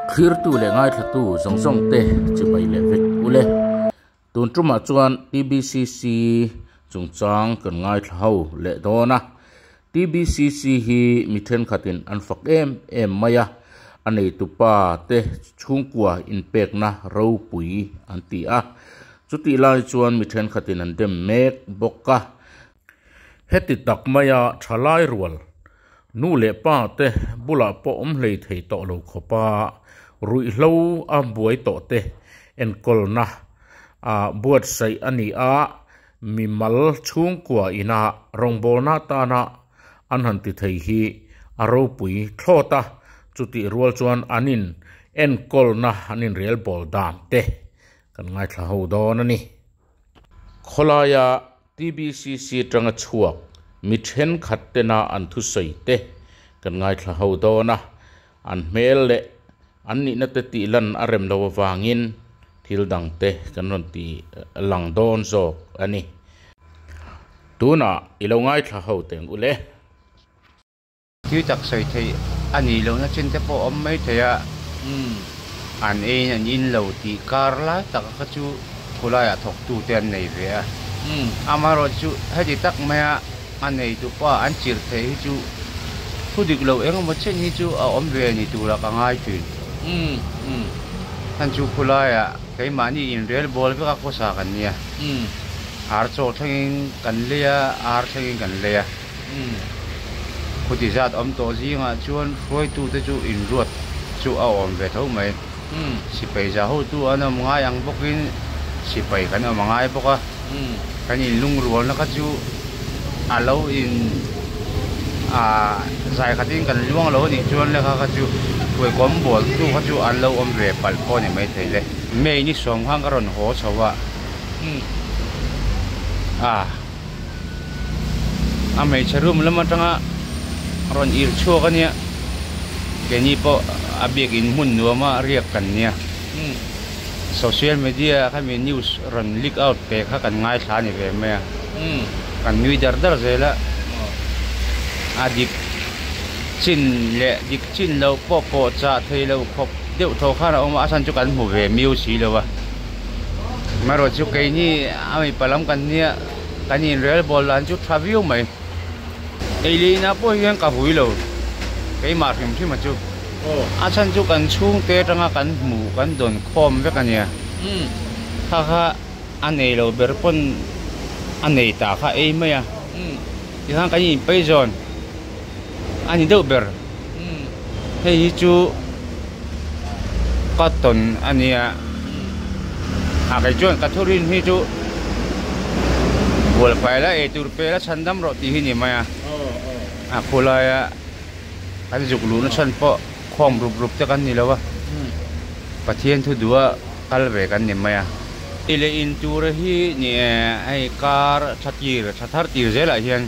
Thlirtu leh ngaithlatu zawng zawng te chibai leh vek ule. Tun tumah chuan TBCC chungchang kan ngaithla ho leh dawn a. TBCC hi mi thenkhatin an fak em em mai a, a neitupa te chhungkua inpekna ropui an ti a. Chutih lai chuan mi thenkhatin an dem mek bawk a. Heti tak maia thalai rual nu leh pa te bulah pawh awm hlei thei tawh lo khawpa ruihhlo a buai tawh te enkawlna buatsaih a ni a, mimal chhungkua ina rawngbawlna atana an han ti thei hi a ropui thlawt a, chutih rual chuan an in enkawlna an inrelbawl dan te kan ngaithla ho dawn a ni. Khawlaia TBCC atanga chhuak mi thenkhat tena an thusawi te kan ngaithla ho dawn a, an hmel leh an nihna te tih lan a rem lo avangin thil dang te kan rawn ti lang dawn zawk a ni. Tunah i lo ngaithla ho teng u le. Thil tak sawi theih a nih lohna chin te pawh a awm mai thei a, an eiin an in lo tih kar lai tak kha chu khulaiah thawktu te an nei ve a. Amaherawhchu chu heti tak maia a neitupa an chirh theih hi chu thu dik lo eng emaw chen hi chu a awm ve ni turah ka ngai thin. Hman chu khulaiah keimahni inrel bawl vek a khawsa kan nia, ar chaw thlengin kan lei a, ar thlengin kan lei a. Khuti zat awm tawh zingah chuan hruaitute chu inruat chu a awm ve tho mai. Sipai za hotu an awm ngai ang bawkin sipai kan awm a ngai bawk a, kan inlungrualna kha chu a lo in zai khatin kan luang lo anih chuan lekha kha chu huaikawm bawltu kha chu an lo awm ve palh pawh a ni maithei le. May ni sawm khan ka rawn haw chho a. A hmeichhe room lam atanga rawn ir chhuak a nia keini pawh a biakin hmun nuama riak kan nia social media ah khami news rawn leak out te kha kan ngaithla a ni ve mai a kan nui dar dar zel a a dik chin leh dik chin loh pawh pawh chah thei lo khawp deuh tho khan a awm a a chhan chu kan hmu ve miu si lo a. Amaherawh chu keini a mipa lam kan nia kan inrel bawl dan chu tha viau mai. Eilina pawh hian ka hui lo keimah hrim hrim a chu. A chhan chu kan chhungte atanga kan hmuh kan dawn khawm vek a nia. Kha kha a nei lo ber pawn a nei ta kha ei mai a. Tikhan kan inpei zawn a ni deuh ber. Hei hi chu ka tawn a nia a kei chuan ka thurin hi chu bual fai la ei tur pe la chhan dam rawh tih hi ni mai a a khulaia kan zuk luhna chhan pawh khawm rup rup te kan ni lo a Pathian thu duha kal ve kan ni mai a. Ei leh in tur hi ni e hei kar tha tir tha thar tir zelah hian.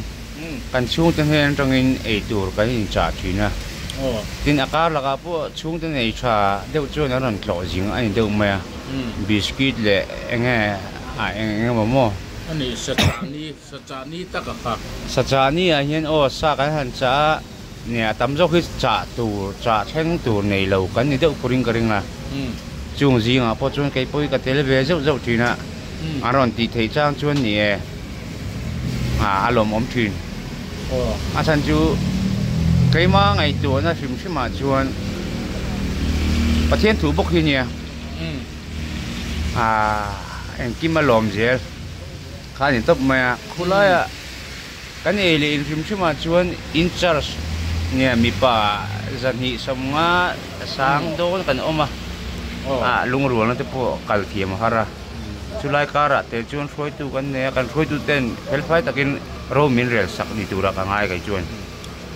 Kan chhungte hnen atangin ei tur kan inchah thin a, tin a kar lakah pawh chhungte nei tha deuh chuan an rawn tlawh zing a ni deuh mai a, biscuit leh eng nge a eng eng emaw maw. A ni, sachahni, sachahni tak a kha. Sachahni ah hian aw sa kan han chah a, nia a tam zawk hi chah tur, chah thleng tur nei lo kan ni deuh kurin ka ring a, chung zingah pawh chuan kei pawh hi ka tel ve zeuh zeuh thin a, an rawn tih theih chang chuan ni e. A lawmawm thin. A chhan chu keima ngaihtuahna hrim hrimah chuan Pathian thu bawk hi nia engkim a lawm zel kha a ni tawp mai a. Khulaiah kan ei leh in hrim hrimah chuan in charge nia mipa zahnih sawmnga sang dawn kan awm a, lungrualna te pawh kal thiam a har a. Chulai karah te chuan hruaitu kan nei a, kan hruaitu ten felfai takin ro min rel sak ni turah ka ngai kei chuan.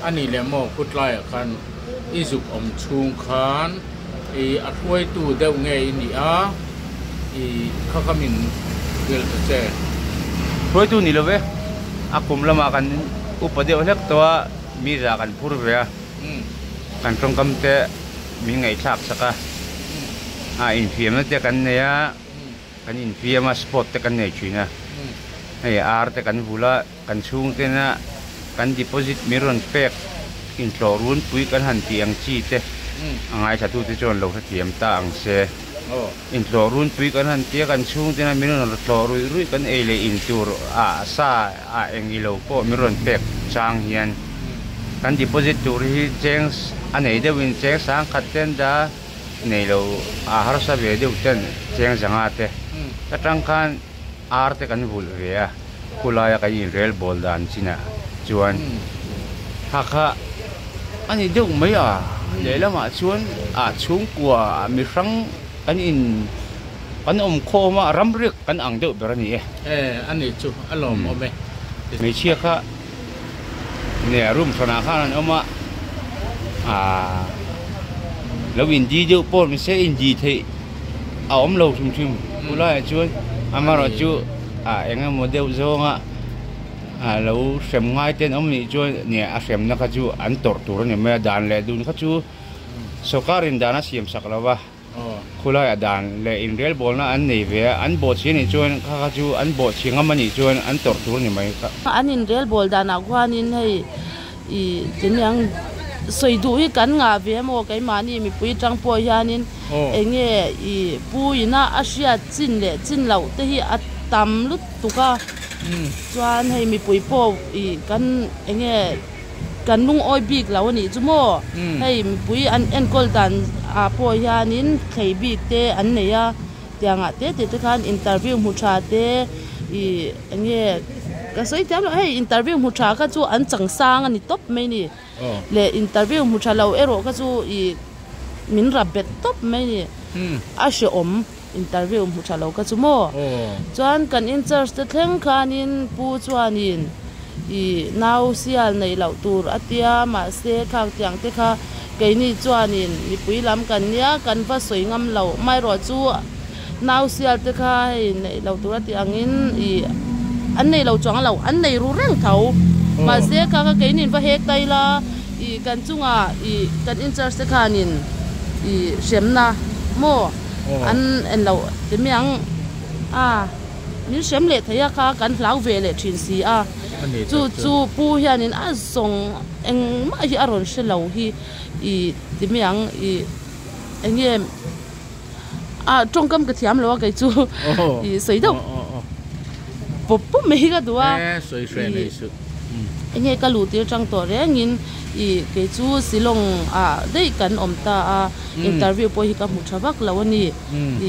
A nih leh maw khutlaiah khan i zuk awm chhung khan i a hruaitu deuh nge i nih a, i kha kha min rel ta che. Hruaitu ni lo ve, a kum lamah kan upa deuh hlek tawh a, mi zah kan phur ve a, kan tawngkam te min ngaihthlak sak a. A infiamna te kan nei a, kan infiam a sport te kan nei thin a, hei ar te kan vul a, kan chhungtena kan deposit min rawn pek intlawh runpui kan han tih ang chi te A ngaithlatute chuan lo hrethiam ta ang se. Intlawh runpui kan han tia kan chhungte hian min rawn tlawh ruih ruih kan ei leh in tur ah sa ah eng ilo pawh min rawn pek chang hian kan deposit tur hi cheng a nei deuh in cheng sangkhat te an dah a nei lo a harsa ve deuh ten cheng zanga te atang khan ar te kan vulh ve a khulaia kan inrel bawl dan chinah chuan kha kha a ni deuh mai a lehlamah chuan ah chhungkua ah mi hrang kan in kan awm khawm a ramriak kan ang deuh ber a ni e. E a ni chu a lawmawm e. Hmeichhia kha nge room hranah khan an awm a ah lo indi deuh pawh ni se indi theih a awm lo hrim hrim khulaiah chuan amaherawhchu ah eng emaw deuh zawnga ah lo hrem ngai te an awm nih chuan nge a hremna kha chu an tawrh tur a ni mai a dan leh dun kha chu sawrkarin dan a siam sak lo va khulaiah dan leh inrelbawlna an nei ve a an bawhchhi anih chuan kha kha chu an bawhchhi ngam anih chuan an tawrh tur a ni mai kha. An inrelbawl danah khuanin hei Ih tiniang sawi duh hi kan ngah ve emaw keimahni mipui tang pawh hianin eng nge ih pu ina a hriat chin leh chin loh te hi a tam lutuk a chuan hei mipui pawh ih kan eng nge kan lungawi bik lo a nih chu maw hei mipui an enkawl dan ah pawh hianin thlei bik te an nei a tiangah te te te khan interview hmu tha te ih eng nge ka sawi thiam loh hei interview hmu tha kha chu an chang sang a ni tawp mai a ni leh interview hmu tha lo erawh kha chu ih min rap bet tawp mai a ni a hrehawm interview hmu tha lo kha chu maw chuan kan in church te thleng khanin pu chuanin ih nau sial neih loh tur a tia mahse khang tiang te kha keini chuanin mipui lam kan nia kan va sawi ngam lo amaherawhchu. Nau sial te kha hei neih lo tur a tih angin ih an nei lo chuang lo an nei ru reng tho mahse kha kha keinin va hek ta ila ih kan chungah ih kan in charge te khanin ih hremna maw an en loh ti mai ang a min hrem leh thei a kha kan hlau ve leh thin si a chu chu pu hianin a zawng engmah hi a rawn hre lo hi ih ti mai ang ih eng nge. Ah tawngkam ka thiam lo a kei chu ih sawi deuh pawp pawp mai hi ka duh a ih eng nge ka luh tir tang tawh reng in ih kei chu Shillong ah daih kan awm ta a interview pawh hi ka hmu tha vak lo a ni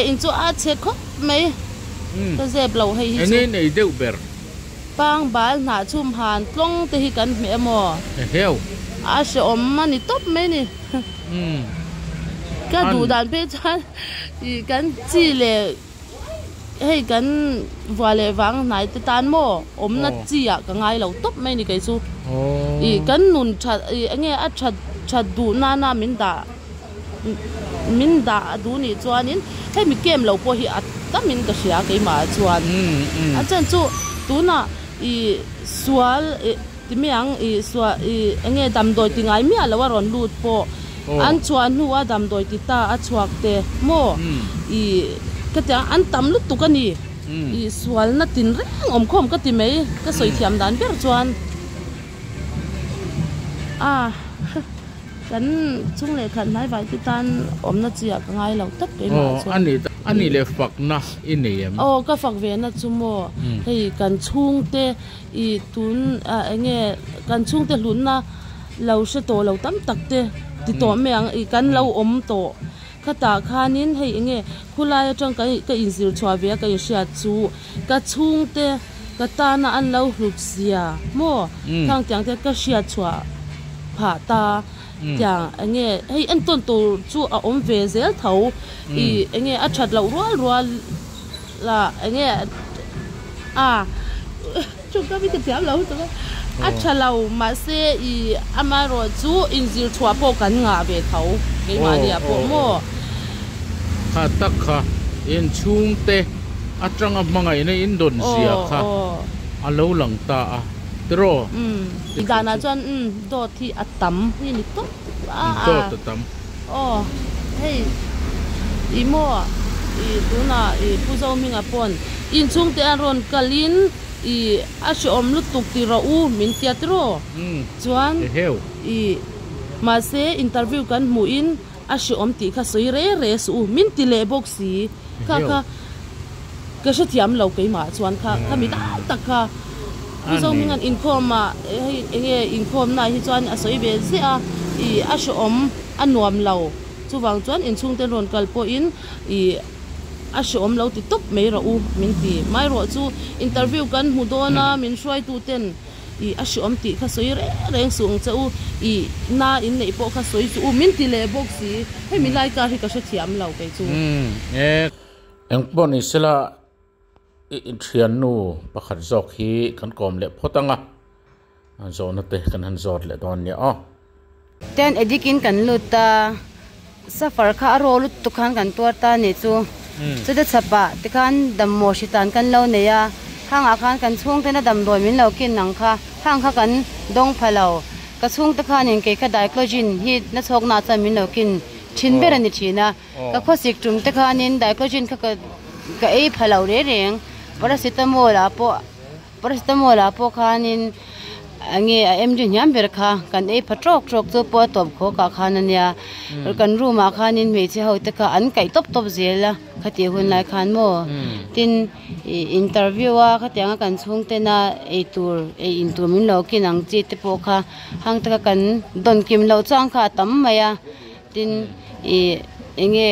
in chu a chhe khawp mai ka zep lo hei hi chu pangbal hnah chhum han tlawng te hi kan hmeh emaw a hrehawm a ni tawp mai a ni. Ka duh dan phei chuan ih kan chi leh hei kan vua leh vang hnai te tan maw awmna chi ah ka ngai lo tawp mai a ni kei chu. Ih kan nun that ih eng nge a that that duh nana min dah min dah duh nih chuanin hemi kem lo pawh hi a tamin ka hria keimah ah chuan. A chan chu tunah ih sual ih. Ti mai ang i suah i enge damdawi ti ngai miah lo a rawn lut pawh an chhuah hnu a damdawi ti ta a chhuak te maw i ka ti ang an tam lutuk a ni i sualna tin reng awm khawm ka ti mai ka sawi thiam dan ber chuan a kan chung leh khat hnai vai te tan awmna chi ah ka ngai lo tawp keimah chuan. Aw a ni leh fakna i nei em? Aw ka fak ve na chu maw hei kan chhungte I tun ah eng nge kan chhungte hlutna lo hre tawh lo tam tak te ti tawh mai ang i kan lo awm tawh khatah khanin hei eng nge khulai atang ka ka inzir chhuah ve a ka inhriat chu ka chhungte ka tana an lo hlut zia maw khang tiang te ka hriat chhuah phah ta tiang eng nge hei entawn tur chu a awm ve zel tho i eng nge a that loh rual rual. La enge a chu ka mi ka thiam lo chu a tha lo mahse i amaherawh chu inzir chhuah pawh kan ngah ve tho keimahni ah pawh maw. Kha tak kha inchhungte atanga hmangaihna in dawn zia kha a lo lang ta a tiraw. Umm danah chuan umm dawt hi a tam hi ni tawp a. Dawt a tam. Aw hei i maw i tunah i Pu Zohminga pawn inchhungte an rawn kalin i a hrehawm lutuk ti rawh u min tia tiraw chuan i mahse interview kan hmuhin. a hreawm tih kha sawi re re suh u min ti leh bawk si kha kha ka hrethiam lo keimah chuan kha khami dai tak kha Pu Zohminga'n inkhawm ah hei enge inkhawm na ah hi chuan a sawi ve ziah a ih a hreawm a nuam lo chuvang chuan inchhungte rawn kal pawhin ih a hreawm lo ti tawp mai rawh u min ti mai rawh chu interview kan hmu dawn a min hruaitu ten Ih a hreawm tih kha sawi reng reng suh ang che u, ih na in neih pawh kha sawi suh u min ti leh bawk si, hemi lai kar hi ka hrethiam lo kei chu. Engpawh ni sela i inthiannu pakhat zawk hi kan kawm leh phawt ang a, zawhna te kan han zawt leh dawn nia aw. Ten addict in kan lut ta, suffer kha a raw lutuk khan kan tuar ta nih chu. Chute chhapah tikhan dammaw hritan kan lo nei a, hangah khan kan chhungtena damdawi min lo kin ang kha, hang kha kan dawng pha lo. Ka chhungte khanin kei kha diclogin hi na chhawknaah chuan min lo kin thin ber a ni thin a. Ka khawsik tum te khanin diclogin kha ka ei pha lo reng reng, paracetamol ah pawh. Paracetamol ah pawh khanin enge a mg hniam ber kha kan ei pha trawk trawk chu pawh a tawp khawk ah khan ania kan room ah khanin hmeichhe ho te kha an kaih tawp tawp zel a khatih hun lai khan maw tin ih interview a khatiang a kan chhung ten a eitur ei in tur min lo kin ang chi te pawh kha hang te kha kan dawn kim loh chuan kha a tam mai a. Tin, ih enge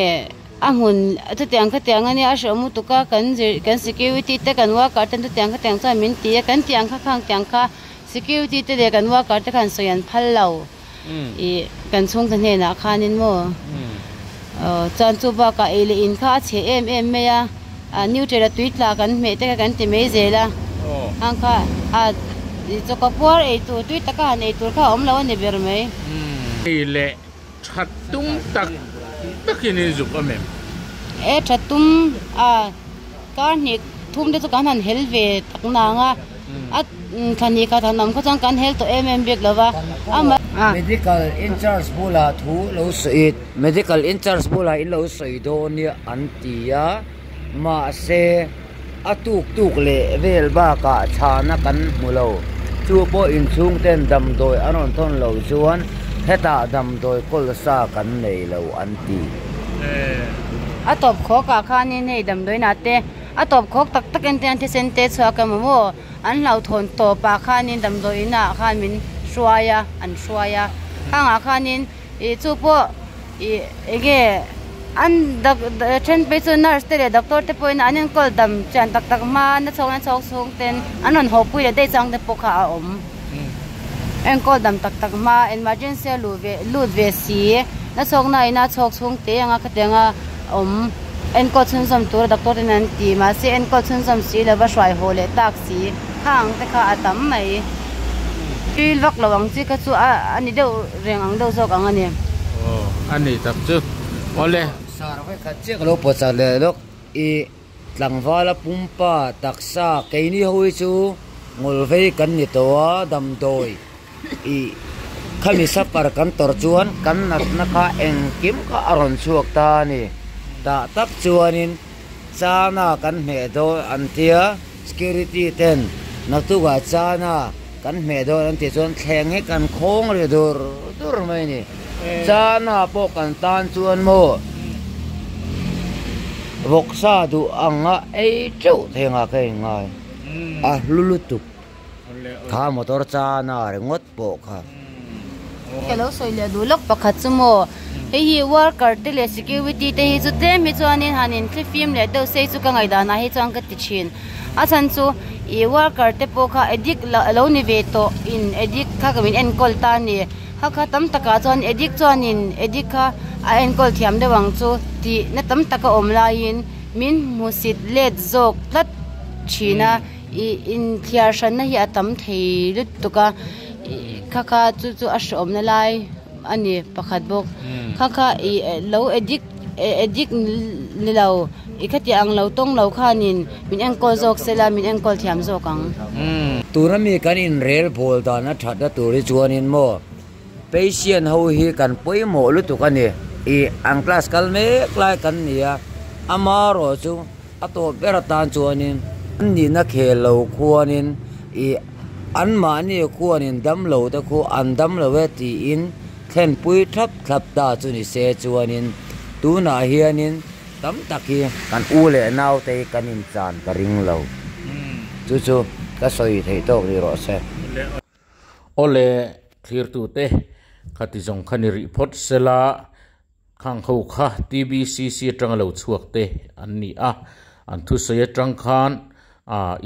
a hmun chutiang khatiang ania a hrehawm lutuk a, kan zir kan security te kan worker ten chutiang khatiang chuan min ti a, kan tiang kha khang tiang kha security te leh kan worker te khan sawi an phal lo ih kan chhungte hnenah khanin maw aw chuan chu bakah ei leh in kha a chhe em em mai a, a nutella tui tla kan hmeh te kha kan ti mai zel a, hang kha a chawka puar ei tur tui taka han ei tur kha a awm lo a ni ber mai. Ei leh That tum tak takin in zuk a mem. E that tum a kar hnih thum te chu kan han hel ve tak nang a, a thla hnih khat han awm kha chuan kan hel tawh em em bik lo va. Medical in charge bulah thu lo sawi Medical in charge bulah in lo sawi dawn nia an ti a, mahse a tuk tuk leh vel bakah chhana kan hmu lo. Chu pawh inchhung ten damdawi an rawn thawn loh chuan hetah damdawi kawl sa kan nei lo an ti. A tawp khawk ah khanin hei damdawiin ah te a tawp khawk tak tak en te an thisen te chhuak emaw maw an hlauhthawn tawp ah khanin damdawiin ah khan min hruai a an hruai a khangah khanin ih chu pawh ih enge an dak then phei chu nurse te leh doctor te pawhin an enkawl dam chian tak tak hma na chhawk na chhawk chhung ten an rawn haw pui leh daih chang te pawh kha a awm enkawl dam tak tak hma emergency a luh ve lut ve si na chhawk na ina chhawk chhung te anga khatianga awm enkawl chhunzawm tura doctor ten an ti mahse enkawl chhunzawm si lova hruai haw leh tak si khang te kha a tam mai feel vak lo ang chi kha chu a ani deuh reng ang deuh zawk ang a ni. Aw a ni tak chu awle. Sar vek khat chiah ka lo pawt chak leh lawk i tlangvala pumpa taksa keini ho hi chu ngawlvei kan ni tawh a damdawi i khami supper kan tawrh chuan kan natna kha engkim kha a rawn chhuak ta a ni tah tak chuanin chana kan hmeh dawn an tia security ten naktukah chana kan hmeh dawn an tih chuan thleng hi kan khawng ri dur dur mai a ni chana pawh kan tan chuan maw vawksa duh anga ei teuh thei anga ka inngai a hlu lutuk. Kha motor chana ringawt pawh kha. Ka lo sawi leh duh lawk pakhat chu maw, hei hi worker te leh security te hi chu tlem hi chuanin han in thlifim leh deuh sei chu ka ngaihdan ah hi chuan ka ti thin. A chhan chu ih worker te pawh kha addict lo ni ve tawh in addict kha ka min enkawl ta a ni. Kha kha tam takah chuan addict chuanin addict kha a enkawl thiam deuh ang chu tih na tam tak a awm laiin min hmusit let zawk tlat thin a. Ih inthiar hranna hi a tam thei lutuk a ih kha kha chu chu a hreawmna lai a ni pakhat bawk kha kha ih lo addict addict ni lo ih khatiang ang lo tawng lo khanin min enkawl zawk sela min enkawl thiam zawk ang. Tuna mi kan inrel bawl dan a thatna tur hi chuanin maw patient ho hi kan pawimawh lutuk a ni ih an class kal mek lai kan ni a amaherawh chu. A tawp ber atan chuanin an nihna khel lo khuanin ih anmahni khuanin damlo te khu an damlo e tiin thlenpui thlap thlap ta chu ni se chuanin tunah hianin tam tak hi kan u leh naute hi kan inchan ka ring lo. Chu chu ka sawi theih tawk ni rawh se. Awle thlirtute khati zawng kha ni rih phawt sela Khang ho kha TBCC atanga lo chhuak te an ni a, an thusawi atang khan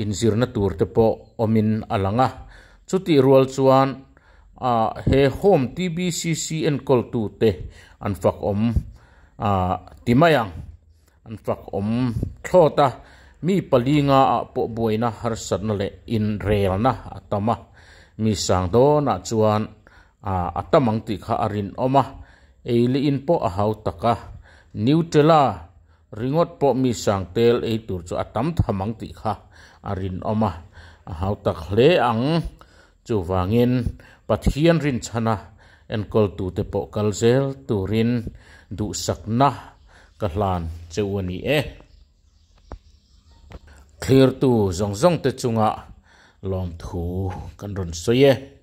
inzirna tur te pawh awmin a lang a. Chutih rual chuan he Home TBCC enkawltu te an fak awm ti mai ang, an fak awm thlawt a. Mi palinga ah pawh buaina harsatna leh inrelna a tam a, mi sang dawnah chuan A tam ang tih kha a rinawm a, ei leh in pawh a hau tak a. Nutella ringawt pawh mi sang tel ei tur chu a tam tham ang tih kha a rinawm a, a hau tak hle ang. Chuvangin Pathian rinchhana enkawltute pawh kal zel turin duhsakna ka hlan che u a ni e. Thlirtu zawng zawngte chungah lawmthu kan rawn sawi e.